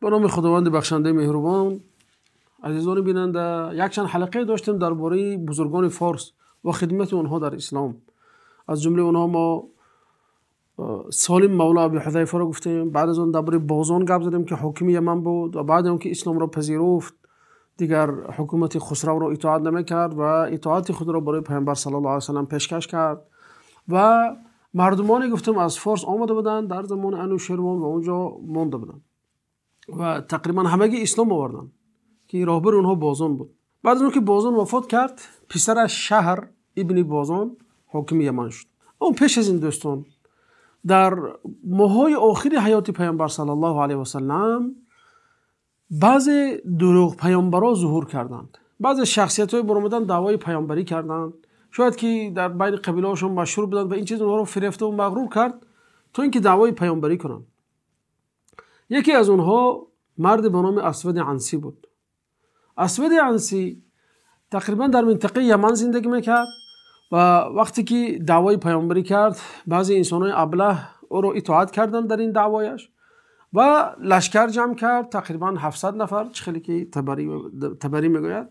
Ба номи Худованди бахшандаи меҳрубон. Азизони бинанда, якчанд ҳалқае доштем дар бораи бузургони форс ва хидмати онҳо дар ислом. Аз ҷумлаи онҳо мо Солим мавло Аби Ҳузайфаро гуфтем, баъд аз он дар бораи Бозон гап задем, ки ҳокими Яман буд ва баъд он ки исломро пазируфт, дигар ҳукумати Хусравро итоат намекард ва итоати худро барои Паёмбар саллаллоҳу алайҳи васаллам пешкаш кард. Ва мардумоне гуфтем аз форс омада буданд дар замони Анӯшервон ва он ҷо монда буданд ва тақрибан ҳамагӣ ислом оварданд, ки роҳбари онҳо Бозон буд. Баъд аз он ки Бозон вафот кард, писараш Шаҳр ибни Бозон ҳокими Яман шуд. Он пеш аз ин, дӯстон, дар моҳҳои охири ҳаёти Паёмбар саллаллоҳу алайҳи васаллам баъзе дурӯғ паёмбарҳо зуҳур карданд. Баъзе шахсиятҳое баромаданд, даъвои паёмбарӣ карданд. Шояд ки дар байни қабилаҳошон машҳур буданд ва ин чиз онҳоро фирефта ва мағрур кард то инки даъвои паёмбарӣ кунанд. Яке аз онҳо марде ба номи Асвади Ансӣ буд. Асвади Ансӣ тақрибан дар минтақаи Яман зиндагӣ мекард ва вақте ки даъвои паёмбарӣ кард, баъзе инсонҳои аблаҳ ӯро итоат карданд дар ин даъвояш ва лашкар ҷамъ кард, тақрибан 700 нафар, чӣ хеле ки Табарӣ мегӯяд,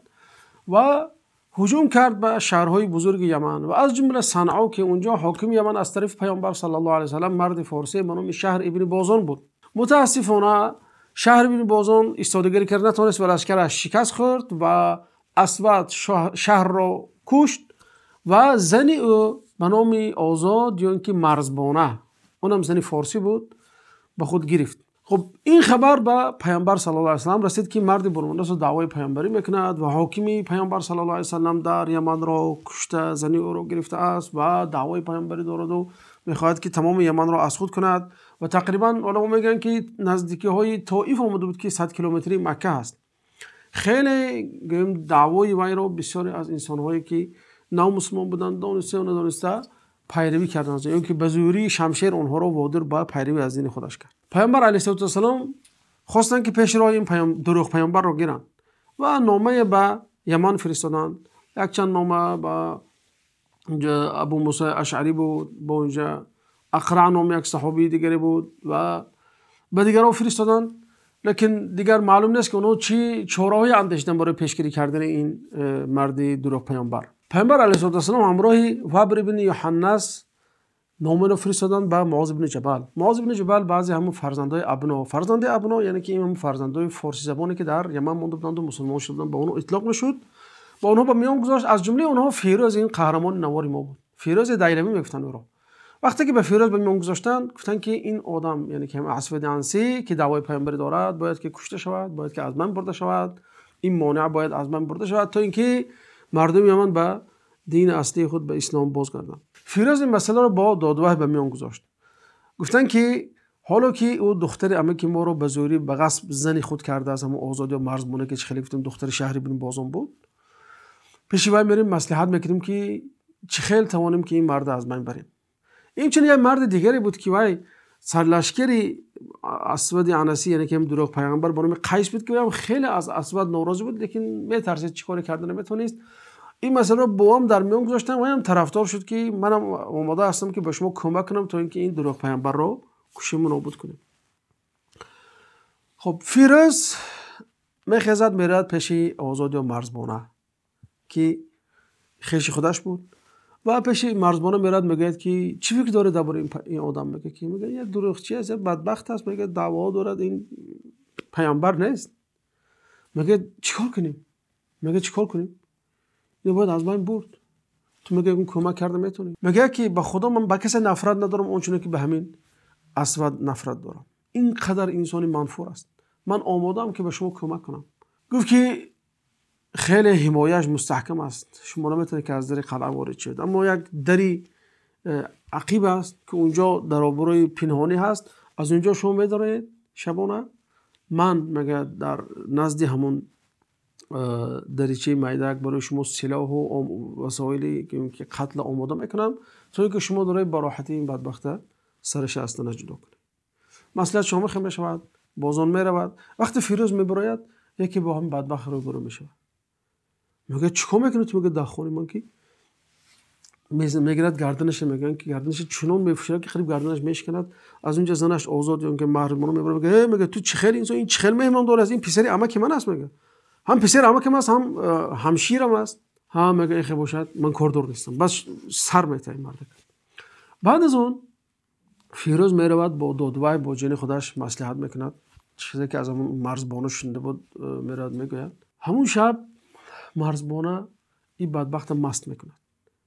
ва ҳуҷум кард ба шаҳрҳои бузурги Яман ва аз ҷумла Санъо, ки он ҷо ҳокими Яман аз тарафи Паёмбар саллаллоҳу алайҳи васаллам марди форсӣ ба номи Шаҳр ибни Бозон буд. Мутаассифона, Шаҳр ибни Бозон истодагирӣ кард натавонист ва лашкараш шикаст хӯрд ва Асвад Шаҳрро кушт ва зани ӯ ба номи Озод ё ин ки Марзбона, онам зани форсӣ буд, ба худ гирифт. Хуб, ин хабар ба Паёмбар саллаллоҳу алайҳи васаллам расид, ки марди бурмандааст даъвои паёмбарӣ мекунад ва ҳокими Паёмбар саллаллоҳу алайҳи васаллам дар Яманро кушта, зани ӯро гирифтааст ва даъвои паёмбарӣ дорад ва мехоҳад ки тамоми Яманро аз худ кунад. Ва тақрибан уламо мегӯянд, ки наздикиҳои Тоиф омада буд, ки 100 километрии Макка ҳаст. Хеле гӯем, даъвои вайро бисёре аз инсонҳое ки навмусулмон буданд, дониста ё надониста, пайравӣ карданд, ё ин ки ба зӯрии шамшер онҳоро водор ба пайравӣ аз дини худаш кард. Паёмбар алайҳиссалоту вассалом хостанд, ки пеши роҳи ин дурӯғ паёмбарро гиранд ва номае ба Яман фиристоданд. Якчанд нома ба Абу Мусои Ашъарӣ буд, бо онҷа Ақраъ номи як саҳобии дигаре буд ва ба дигарон фиристоданд, лекин дигар маълум нест, ки онҳо чӣ чораҳое андешиданд барои пешгирӣ кардани ин марди дурӯғ паёмбар. Паёмбар алайҳиссалоту вассалом ҳамроҳи Вабр ибни Юҳаннас номаро фиристоданд ба Муоз ибни Ҷабал. Муоз ибни Ҷабал баъзе ҳамун фарзандои Абно, фарзанди Абно, яъне ки ин ҳамун фарзандои форсизабоне, ки дар Яман монда буданд ва мусулмон шуда буданд, ба онҳо итлоқ мешуд ва онҳо ба миён гузошт. Аз ҷумлаи онҳо Фирӯз, ин қаҳрамони навори мо буд. Фирӯзи Дайламӣ мегуфтанд ӯро. Вақте ки ба Фирӯз ба миён гузоштанд, гуфтанд, ки ин одам, яъне ки Асвади Ансӣ, ки даъвои паёмбарӣ дорад, бояд ки кушта шавад, бояд ки аз байн бурда шавад, ин монеъ бояд аз байн бурда шавад, то инки мардуми Яман ба дини аслии худ, ба ислом, бозгарданд. Фирӯз ин масъаларо бо додваҳй ба миён гузошт. Гуфтанд, ки ҳоло ки ӯ духтари амаки моро ба зӯрӣ, ба ғасб зани худ кардааст, ҳамон Озод ё Марзбона, ки хеле гуфтем, духтари Шаҳр ибни Бозон буд, пеши вай мерем, маслиҳат мекунем, ки чӣ хел тавонем, ки ин марда аз байн барем. Инчунин як марди дигаре буд, ки вай сарлашкари Асвади Анасӣ, яъне ки ҳам дурӯғ пайғамбар, ба номи Қайс буд, ки вайам хеле аз Асвад норозӣ буд, лекин метарсид, чӣ коре карда наметавонист. Ин масъаларо бо ҳам дар миён гузоштанд. Вайам тарафдор шуд, ки манам омода ҳастам, ки ба шумо кӯмак кунам, то ин ки ин дурӯғ пайғамбарро кушему нобуд кунем. Хуб, Фирӯз мехезад, меравад пеши Озод ё Марзбона, ки хеши худаш буд, ва пеши Марзбона меравад, мегӯяд, ки чӣ фикр доред дар бораи ин одам? Мегӯяд, ки мегӯяд, як дурӯғчӣ аст, як бадбахт аст, мегӯяд, даъвоҳо дорад, ин паёмбар нест. Мегӯяд, чӣ кор кунем? Мегӯяд, чӣ кор кунем? Ино бояд аз байн бурд. Ту, мегӯяд, кӯмак карда метавонӣ? Мегӯяд, ки ба Худо, ман ба касе нафрат надорам, он чуно ки ба ҳамин Асвад нафрат дорам. Ин қадар инсони манфур аст. Ман омодаам, ки ба шумо кӯмак кунам. Гуфт, ки хеле ҳимояаш мустаҳкам аст, шумо наметавонед, ки аз дари қалъа ворид шавед, аммо як дари ақиб аст, ки унҷо даробурои пинҳонӣ ҳаст, аз унҷо шумо медароед шабона. Ман, мегӯяд, дар назди ҳамон даричаи майдак барои шумо силоҳу васоили ки қатла омода мекунам, то ин ки шумо дорои ба роҳатӣ ин бадбахта сараша аз танаш ҷудо кунед. Маслиҳат шома хел мешавад. Бозон меравад. Вақте Фирӯз мебарояд, яке бо ҳамин бадбахт рӯбарӯ мешавад. Мегӯяд, чӣ кор мекунӣ ту, мегӯяд, дар хони ман, ки Мегирад гарданаш, мегӯянд ки гарданаш чунон мефишорад ки қариб гарданаш мешиканад. Аз он ҷо занаш озод ё инки маҳрамона мебарад, мегӯяд: мегӯяд ту чӣ хел инсон, ин чӣ хел меҳмондор аст, ин писари амаки ман аст, мегӯяд. Ҳам писари амакам аст, ҳам ҳамширам аст. Ҳа, мегӯяд ин хел бошад, ман кордор нестам. Бас сар метавад ин мардак. Баъд аз он Фирӯз меравад бо додвай, бо ҷини худаш маслиҳат мекунад. Чизе ки аз ҳамон марзбона шунида буд, меравад мегӯяд. Ҳамон шаб марзбона ин бадбахтро маст мекунад.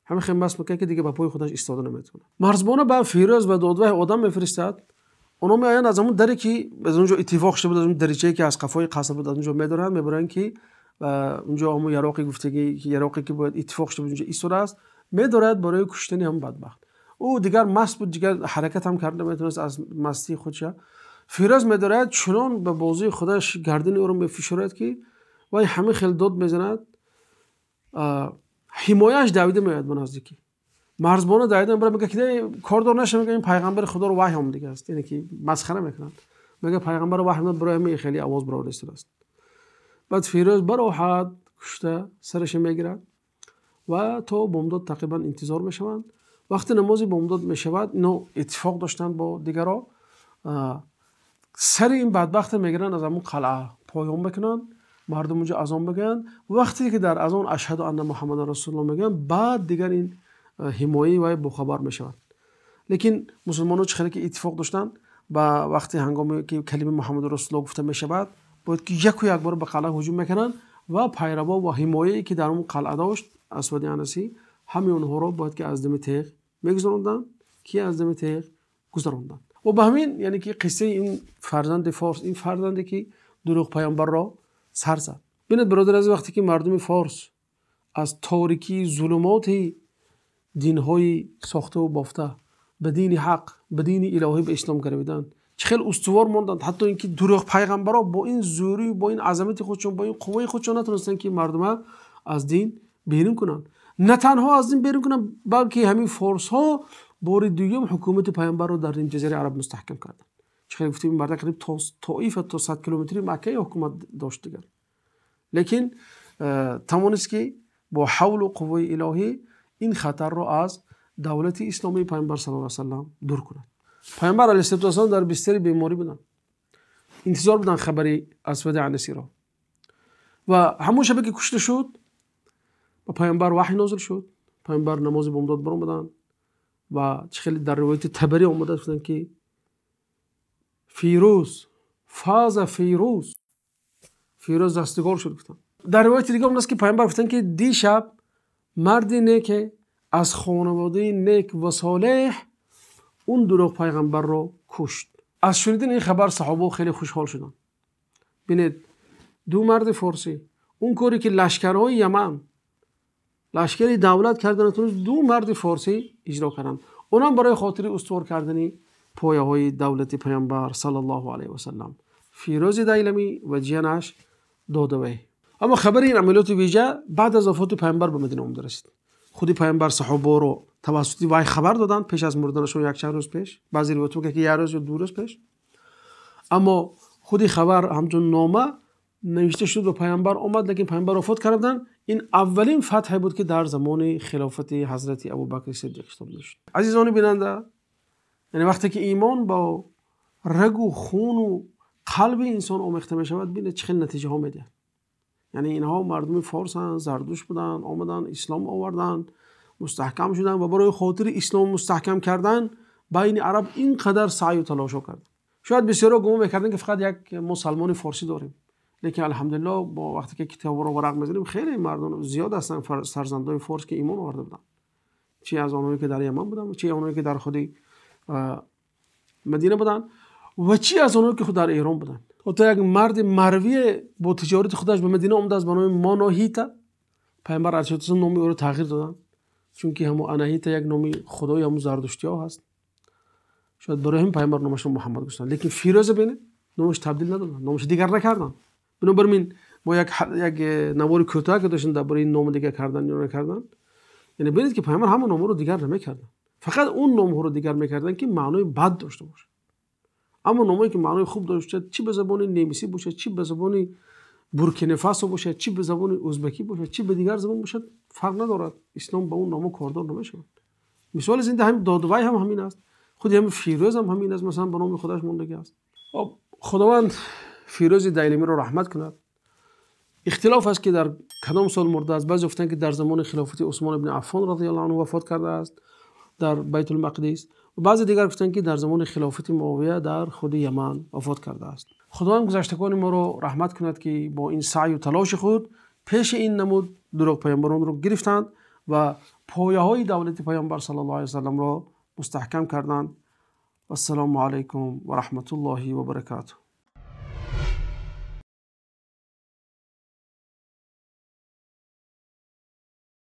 Ҳамин хел маст мекунад ки дигар ба пои худаш истода наметавонад. Марзбона ба Фирӯз ва додвай одам мефиристад. Онҳо меоянд аз ҳамон даре ки аз он ҷо иттифоқ шуда буд, аз он даричае ки аз қафои қаср буд, аз он ҷо медоранд, мебаранд ки он ҷо ҳамон яроқи гуфтагӣ, яроқе ки бояд иттифоқ шуда буд, он ҷо истодааст, медорад барои куштани ҳамон бадбахт. Ӯ дигар маст буд, дигар ҳаракат ҳам карда наметавонист аз мастии худаш. Фирӯз медорад чунон ба бозии худаш гардани ӯро мефишорад ки вай ҳама хел дод мезанад. Ҳимояш давида меояд ба наздикӣ. Марзбона давида мебарад, мегӯяд ки кордор наша, мегӯяд ин пайғамбари Худоро ваҳй омад дигар аст, яъне ки масхара мекунанд. Мегӯяд пайғамбаро ваҳй омад, барои ҳамин хеле овоз бароварда аст. Баъд Фирӯз бароҳат кушта сараш мегирад ва то бомдод тақрибан интизор мешаванд. Вақте намози бомдод мешавад, инҳо иттифоқ доштанд бо дигарон, сари ин бадбахтро мегиранд аз ҳамон қалъа поён мекунанд, мардум онҷо азон мегӯянд. Вақте ки дар азон ашҳаду анна муҳаммадан расулуллоҳ мегӯянд, баъд дигар ин ҳимояи вай бохабар мешавад. Лекин мусулмонон чӣ хеле ки иттифоқ доштанд, ба вақти ҳангоме ки калимаи муҳаммаду расулуллоҳ гуфта мешавад, бояд ки яку якбора ба қалъа ҳуҷум мекунанд ва пайраво ва ҳимояе ки дар он қалъа дошт Асвади Анасӣ, ҳамаи онҳоро бояд ки аз дами теғ мегузаронданд, ки аз дами теғ гузаронданд. Ва ба ҳамин яъне ки қиссаи ин фарзанди форс, ин фарзанде ки дурӯғ паёмбарро сар зад. Бинед бародар азиз, вақте ки мардуми форс аз торикии зулумоти динҳои сохтаву бофта ба дини ҳақ, ба дини илоҳӣ, ба ислом гаравиданд, чӣ хел устувор монданд, ҳатто инки дурӯғ пайғамбарҳо бо ин зӯрӣ, бо ин азамати худшон, бо ин қувваи худшон натавонистанд ки мардума аз дин берун кунанд. На танҳо аз дин берун кунанд, балки ҳамин форсҳо бори дуюм ҳукумати пайғамбарро дар нимҷазираи араб мустаҳкам карданд. Чӣ хел гуфтем, ин марда қариб то Тоиф, то 100 километри Маккаи ҳукумат дошт дигар. Лекин тавонист ки бо ҳавлу қувваи илоҳӣ ин хатарро аз давлати исломии пайғамбар саллаллоҳу алайҳи васаллам дур кунад. Пайғамбар алайҳиссалоту вассалом дар бистари беморӣ буданд, интизор буданд хабари Асвади Анасиро. Ва ҳамон шабе ки кушта шуд, ба пайғамбар ваҳй нозил шуд. Пайғамбар намози бомдод баромаданд ва чӣ хеле дар ривояти Табарӣ омада гуфтанд ки Фирӯз фаза Фирӯз, Фирӯз дастгор шуд гуфтанд. Дар ривояти дига омадааст ки пайғамбар гуфтанд ки дишаб марди неке аз хонаводаи нек ва солеҳ он дурӯғ пайғамбарро кушт. Аз шунидани ин хабар саҳобаҳо хеле хушҳол шуданд. Бинед, ду марди форсӣ он коре ки лашкарҳои Яман, лашкари давлат карда натавонист, ду марди форсӣ иҷро карданд. Онам барои хотири устувор кардани пояҳои давлати пайғамбар саллаллоҳу алайҳи васаллам, Фирӯзи Дайламӣ ва ҷиянаш Додавай. Аммо хабари ин амалиёти вижа баъд аз вафоти пайғамбар ба Мадина омада расид. Худи пайғамбар саҳобаро тавассути вай хабар доданд пеш аз мурданашон якчанд рӯз пеш, баъзе ривоятҳо мегӯянд ки як рӯз ё ду рӯз пеш. Аммо худи хабар ҳамчун нома навишта шуд ва пайғамбар омад, лекин пайғамбар вафот карданд. Ин аввалин фатҳе буд ки дар замони хилофати ҳазрати Абубакри Сиддиқ ҳисоб мешуд. Азизони бинанда, яъне вақте ки имон бо рагу хуну қалби инсон омехта мешавад, бинед чӣ хел натиҷаҳо медиҳад. Яъне инҳо мардуми форсанд, зардуш буданд, омаданд, ислом оварданд, мустаҳкам шуданд ва барои хотири ислом мустаҳкам кардан байни араб ин қадар саъю талошо карданд. Шояд бисёрҳо гумон мекарданд ки фақат як мусалмони форсӣ дорем, лекин алҳамдулиллоҳ бо вақте ки китобро варақ мезанем, хеле мардум зиёд ҳастанд сарзандои форс ки имон оварда буданд, чи аз онҳое ки дар Яман буданд, чи онҳое ки дар худи Мадина буданд ва чи аз онҳое ки худ дар Эрон буданд. Ҳатто як марди марвие бо тиҷорати худаш ба Мадина омадааст ба номи Моноҳита. Пайғамбар алайҳиссалоту вассалом номи ӯро тағйир доданд, чунки ҳамон Анаҳита як номи худои ҳамон зардуштиҳо ҳаст. Шояд барои ҳамин пайғамбар номашро Муҳаммад гузоштанд. Лекин Фирӯза бинед, номаш табдил надоданд, номашро дигар накарданд. Бинобар ин мо як навори кӯтоҳ ки доштем дар бораи номи дигар кардан ё накардан, яъне бинед ки пайғамбар ҳама номҳоро дигар намекарданд, фақат он номҳоро дигар мекарданд ки маънои бад дошта бошад. Аммо номҳое ки маънои хуб дошта бошад, чи ба забони немисӣ бошад, чи ба забони Буркинафасо бошад, чи ба забони ӯзбекӣ бошад, чи ба дигар забон бошад, фарқ надорад. Ислом ба он номҳо кордор намешавад. Мисоли зинда ҳам Додвой ҳам ҳамин аст, худи ҳам Фирӯз ҳам ҳамин аст, масалан ба номи худаш мондагӣ аст. Хуб, Худованд Фирӯзи Дайламиро раҳмат кунад. Ихтилоф аст ки дар кадом сол мурдааст. Баъзе гуфтанд ки дар замони хилофати Усмон ибн Аффон разияллоҳу анҳу вафот кардааст дар Байтулмақдис, ва баъзе дигар гуфтанд ки дар замони хилофати Муовия дар худи Яман вафот кардааст. Худованд гузаштагони моро раҳмат кунад ки бо ин саъю талоши худ пеши ин намуд дурӯғ паёмбаронро гирифтанд ва пояҳои давлати паёмбар саллаллоҳу алайҳи васаллам ро мустаҳкам карданд. Вассалому алайкум ва раҳматуллоҳи ва баракотуҳ.